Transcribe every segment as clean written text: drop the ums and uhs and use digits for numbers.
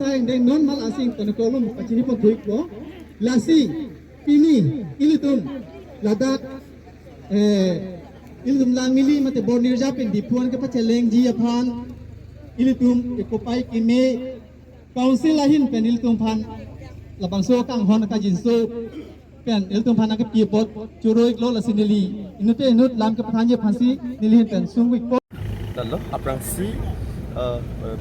Deng non mal asing kono kolum pachini pon thik ko lasi pini ilitum ladak ilitum langmili mate bornir japin dipuan ke pacheleng ji aphan ilitum ikopai kime council ahin pen ilitum phan labang so kang hon ka jinso pen ilitum phan ka pi pot churoi lo lasinili inute inut lam ke phan je phansi nilihin pen sungwik po. Lalo aprang si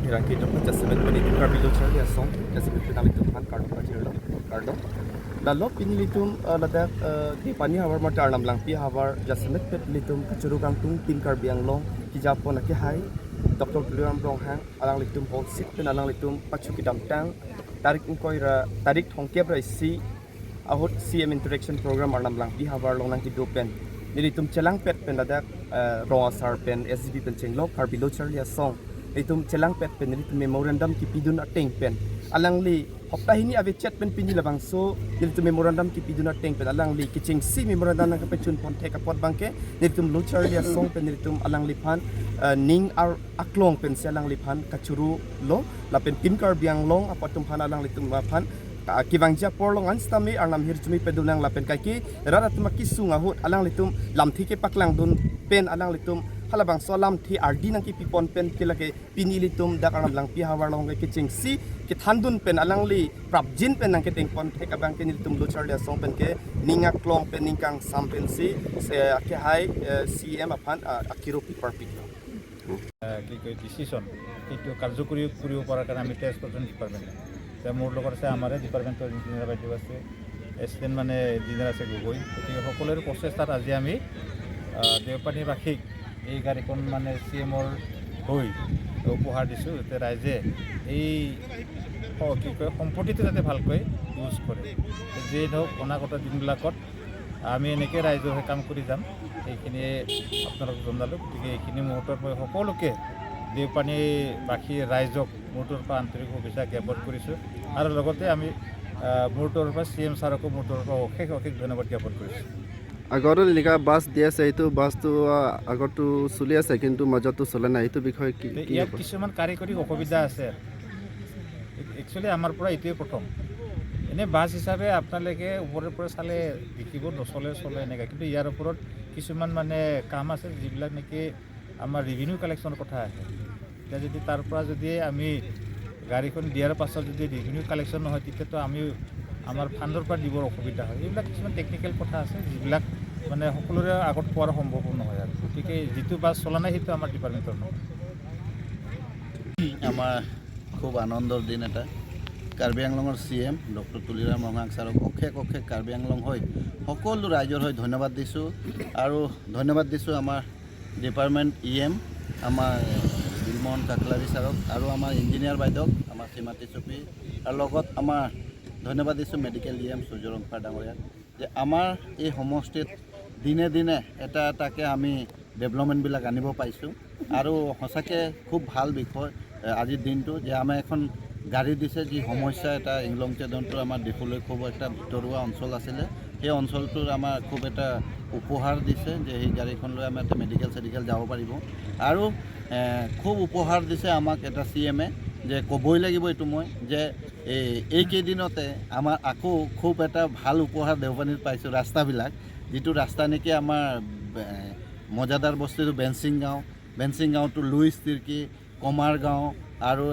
pirangki jom jasimet pani karbi lo charli asong jasimet pinali tum han kardo kachirlo kardo lalo pinilitum ladak di pani hawar ma tarnam lang pi hawar jasimet pet litum kachuru kang tung pin karbi ang long ki japo na ki hai Dr. Tuliram Ronghang alang litum hol sit pen alang litum pachu ki dam tang tarik koi ra tarik thongkep ra si ahot CM interaction program arnam lang pi hawar long nang ki do pen nilitum chelang pet pen ladak ronga sar pen SGB pen chenglo karbi lo charli asong litum chelang pet pen nilitum memorandum ki pidun ateng pen alang li hoptahini ave chat pen pini labang so nilitum memorandum ki pidun ateng pen alang li kiching si memorandum nang pe chun pon theka pot bangke nilitum lo charli asong pen nilitum alang li phan ning ar aklong pen se alang li phan kachuru lo la pen pin kar biang long apatum phan alang litum phan kibangja porlong an stami arnam hirchumi pedunang lapen kai ki rara tuma kisunga hut alang litum lamthi ke paklang dun pen alang litum halabang so lamthi ardi nang ki pipon pen kilake pini litum dak arnam lang pi hawar long ke ching si ke thandun pen alang li prabjin pen nang ke tengpon thek abang ke nilitum luchar le song pen ke ninga klong pen ningkang sam pen si se ke hai CM aphan akiro pipar piklo. কি কয় decision সেইটো কাৰ্যকৰী কৰিব পৰাৰ কাৰণে আমি transportation department, এতিয়া মোৰ লগত আছে আমাৰে ডিপাৰ্টমেণ্টৰ ইঞ্জিনিয়াৰ বাইদেউ আছে, এছিষ্টেণ্ট মানে ইঞ্জিনিয়াৰ আছে গগৈ। গতিকে সকলোৰে প্ৰচেষ্টাত আজি আমি দেওপানীবাসীক এই গাড়ীখন মানে চি এমৰ হৈ উপহাৰ দিছোঁ, যাতে ৰাইজে এই কি কয় সম্পত্তিটো যাতে ভালকৈ ইউজ কৰে। যিয়ে নহওক, অনাগত দিনবিলাকত আমি এনেকৈ ৰাইজৰ হৈ কাম কৰি যাম, সেইখিনিয়ে আপোনালোকক জনালোঁ। গতিকে এইখিনি মুহূৰ্তত মই সকলোকে দেওপানীবাসী ৰাইজক মোৰ তৰফৰ পৰা আন্তৰিক শুভেচ্ছা জ্ঞাপন কৰিছোঁ আৰু লগতে আমি মোৰ তৰফৰ পৰা চি এম ছাৰকো মোৰ তৰফৰ পৰা অশেষ অশেষ ধন্যবাদ জ্ঞাপন কৰিছোঁ। আগতো এনেকুৱা বাছ দি আছে, এইটো বাছটো আগতো চলি আছে কিন্তু মাজতো চলে নাই, এইটো বিষয়ে কি কি ইয়াত হ'ব? কিছুমান কাৰিকৰী অসুবিধা আছে। একচুৱেলি আমাৰ পৰা এইটোৱে প্ৰথম। এনেই বাছ হিচাপে আপোনালোকে ওপৰৰ পৰা চালে দেখিব নচলে, চলে এনেকৈ, কিন্তু ইয়াৰ ওপৰত কিছুমান মানে কাম আছে যিবিলাক নেকি আমাৰ ৰেভিনিউ কালেকশ্যনৰ কথা আহে। এতিয়া যদি তাৰ পৰা যদি আমি গাড়ীখন দিয়াৰ পাছত যদি ৰেভিনিউ কালেকশ্যন নহয়, তেতিয়াতো আমি আমাৰ ফাণ্ডৰ পৰা দিবৰ অসুবিধা হয়। এইবিলাক কিছুমান টেকনিকেল কথা আছে যিবিলাক মানে সকলোৰে আগত কোৱাৰ সম্ভৱো নহয় আৰু গতিকে যিটো বাছ চলা নাই, সেইটো আমাৰ ডিপাৰ্টমেণ্টৰ নহয়। আমাৰ খুব আনন্দৰ দিন এটা। কাৰ্বি আংলঙৰ C M doctor Tuliram Ronghang ছাৰক অশেষ অশেষ কাৰ্বি আংলং হৈ সকলো ৰাইজৰ হৈ ধন্যবাদ দিছোঁ আৰু ধন্যবাদ দিছোঁ আমাৰ ডিপাৰ্টমেণ্ট ই এম আমাৰ দিলমোহন কাকলাৰী ছাৰক আৰু আমাৰ ইঞ্জিনিয়াৰ বাইদেউক, আমাৰ শ্ৰীমাতী চুপি আৰু লগত আমাৰ ধন্যবাদ দিছোঁ মেডিকেল ই এম সূৰ্য ৰংফাৰ ডাঙৰীয়াক যে আমাৰ এই সমষ্টিত দিনে দিনে এটা এটাকৈ আমি ডেভেলপমেণ্টবিলাক আনিব পাৰিছোঁ। আৰু সঁচাকৈ খুব ভাল বিষয় আজিৰ দিনটো যে আমাৰ এখন গাড়ী দিছে, যি সমস্যা এটা ইংলং চেদনটো আমাৰ ডিফুলৈ খুব এটা ভিতৰুৱা অঞ্চল আছিলে, সেই অঞ্চলটোৰ আমাৰ খুব এটা উপহাৰ দিছে যে সেই গাড়ীখন লৈ আমাৰ এটা মেডিকেল চেডিকেল যাব পাৰিব। আৰু খুব উপহাৰ দিছে আমাক এটা চি এমে যে ক'বই লাগিব এইটো মই যে এই এইকেইদিনতে আমাৰ আকৌ খুব এটা ভাল উপহাৰ দেওপানীত পাইছোঁ, ৰাস্তাবিলাক, যিটো ৰাস্তা নেকি আমাৰ মজাদাৰ বস্তিটো বেঞ্চিং গাঁও, বেঞ্চিং গাঁৱটো লুইচ তিৰ্কি, কমাৰ গাঁও আৰু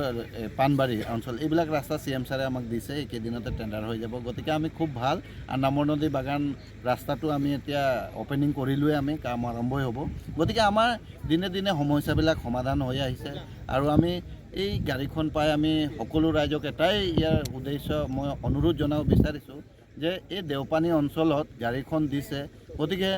পাণবাৰী অঞ্চল, এইবিলাক ৰাস্তা চি এম ছাৰে আমাক দিছে। এইকেইদিনতে টেণ্ডাৰ হৈ যাব। গতিকে আমি খুব ভাল আৰু নামৰ নদী বাগান ৰাস্তাটো আমি এতিয়া অ'পেনিং কৰিলোৱে, আমি কাম আৰম্ভই হ'ব। গতিকে আমাৰ দিনে দিনে সমস্যাবিলাক সমাধান হৈ আহিছে আৰু আমি এই গাড়ীখন পাই আমি সকলো ৰাইজক এটাই ইয়াৰ উদ্দেশ্য মই অনুৰোধ জনাব বিচাৰিছোঁ যে এই দেওপানী অঞ্চলত গাড়ীখন দিছে, গতিকে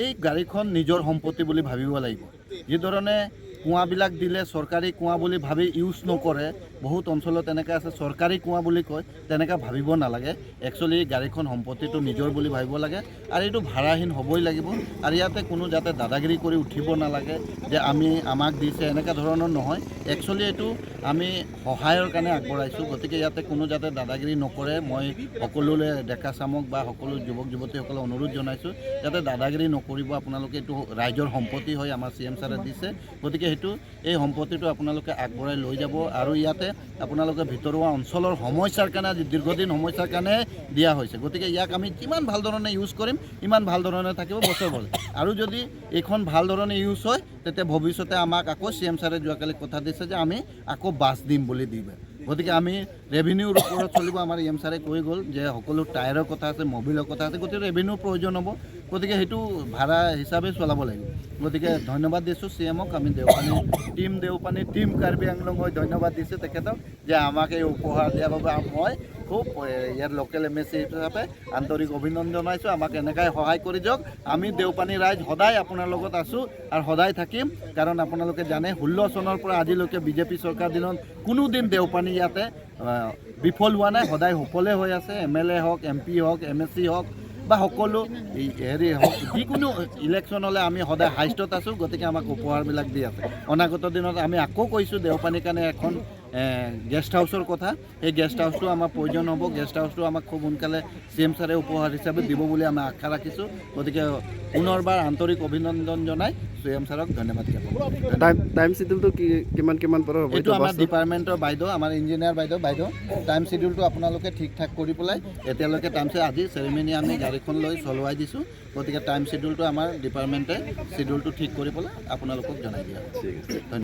এই গাড়ীখন নিজৰ সম্পত্তি বুলি ভাবিব লাগিব। যিধৰণে কুঁৱাবিলাক দিলে চৰকাৰী কুঁৱা বুলি ভাবি ইউজ নকৰে, বহুত অঞ্চলত এনেকৈ আছে, চৰকাৰী কুঁৱা বুলি কয়, তেনেকৈ ভাবিব নালাগে। একচুৱেলি গাড়ীখন সম্পত্তিটো নিজৰ বুলি ভাবিব লাগে আৰু এইটো ভাড়াহীন হ'বই লাগিব আৰু ইয়াতে কোনো যাতে দাদাগিৰি কৰি উঠিব নালাগে যে আমি আমাক দিছে, এনেকুৱা ধৰণৰ নহয়। একচুৱেলি এইটো আমি সহায়ৰ কাৰণে আগবঢ়াইছোঁ। গতিকে ইয়াতে কোনো যাতে দাদাগিৰি নকৰে, মই সকলোলৈ ডেকা চামক বা সকলো যুৱক যুৱতীসকলক অনুৰোধ জনাইছোঁ যাতে দাদাগিৰি নকৰিব আপোনালোকে। এইটো ৰাইজৰ সম্পত্তি হয়, আমাৰ চি এম ছাৰে দিছে, গতিকে সেইটো যিহেতু এই সম্পত্তিটো আপোনালোকে আগবঢ়াই লৈ যাব আৰু ইয়াতে আপোনালোকে ভিতৰুৱা অঞ্চলৰ সমস্যাৰ কাৰণে, আজি দীৰ্ঘদিন সমস্যাৰ কাৰণে দিয়া হৈছে। গতিকে ইয়াক আমি যিমান ভাল ধৰণে ইউজ কৰিম, ইমান ভাল ধৰণে থাকিব বছৰ বছৰ। আৰু যদি এইখন ভাল ধৰণে ইউজ হয়, তেতিয়া ভৱিষ্যতে আমাক আকৌ চি এম ছাৰে যোৱাকালি কথা দিছে যে আমি আকৌ বাছ দিম বুলি দিব। গতিকে আমি ৰেভিনিউৰ ওপৰত চলিব। আমাৰ ই এম ছাৰে কৈ গ'ল যে সকলো টায়াৰৰ কথা আছে, মবিলৰ কথা আছে, গতিকে ৰেভিনিউৰ প্ৰয়োজন হ'ব। গতিকে সেইটো ভাড়া হিচাপে চলাব লাগিব। গতিকে ধন্যবাদ দিছোঁ চি এমক। আমি দেওপানী টীম, দেওপানী টীম কাৰ্বি আংলং হৈ ধন্যবাদ দিছোঁ তেখেতক যে আমাক এই উপহাৰ দিয়াৰ বাবে। মই খুব ইয়াৰ লোকেল এম এ চি হিচাপে আন্তৰিক অভিনন্দন জনাইছোঁ। আমাক এনেকাই সহায় কৰি যাওক। আমি দেওপানী ৰাইজ সদায় আপোনাৰ লগত আছোঁ আৰু সদায় থাকিম। কাৰণ আপোনালোকে জানে, 16 চনৰ পৰা আজিলৈকে বিজেপি চৰকাৰ দিনত কোনোদিন দেওপানী ইয়াতে বিফল হোৱা নাই, সদায় সফলে হৈ আছে। এম এল এ হওক, এম পি হওক, এম এ চি হওক বা সকলো এই হেৰি হওক, যিকোনো ইলেকশ্যন হ'লে আমি সদায় হাইষ্টত আছোঁ। গতিকে আমাক উপহাৰবিলাক দি আছে। অনাগত দিনত আমি আকৌ কৈছোঁ দেওপানীৰ কাৰণে এখন গেষ্ট হাউচৰ কথা। সেই গেষ্ট হাউচটো আমাৰ প্ৰয়োজন হ'ব। গেষ্ট হাউচটো আমাক খুব সোনকালে চি এম ছাৰে উপহাৰ হিচাপে দিব বুলি আমি আশা ৰাখিছোঁ। গতিকে পুনৰবাৰ আন্তৰিক অভিনন্দন জনাই চি এম ছাৰক ধন্যবাদ জ্ঞাপন কৰিছোঁ। টাইম চিডিউলটো কি কিমান কিমান পৰা হ'ব? এইটো এইটো আমাৰ বাছটো? ডিপাৰ্টমেণ্টৰ বাইদেউ, আমাৰ ইঞ্জিনিয়াৰ বাইদেউ। বাইদেউ, টাইম চিডিউলটো আপোনালোকে ঠিক ঠাক কৰি পেলাই। এতিয়ালৈকে টাইম আজি চেৰিমনি আমি গাড়ীখন লৈ চলোৱাই দিছোঁ। গতিকে টাইম চিডিউলটো আমাৰ ডিপাৰ্টমেণ্টে চিডিউলটো ঠিক কৰি পেলাই আপোনালোকক জনাই দিয়া হ'ব। ঠিক আছে। ধন্যবাদ।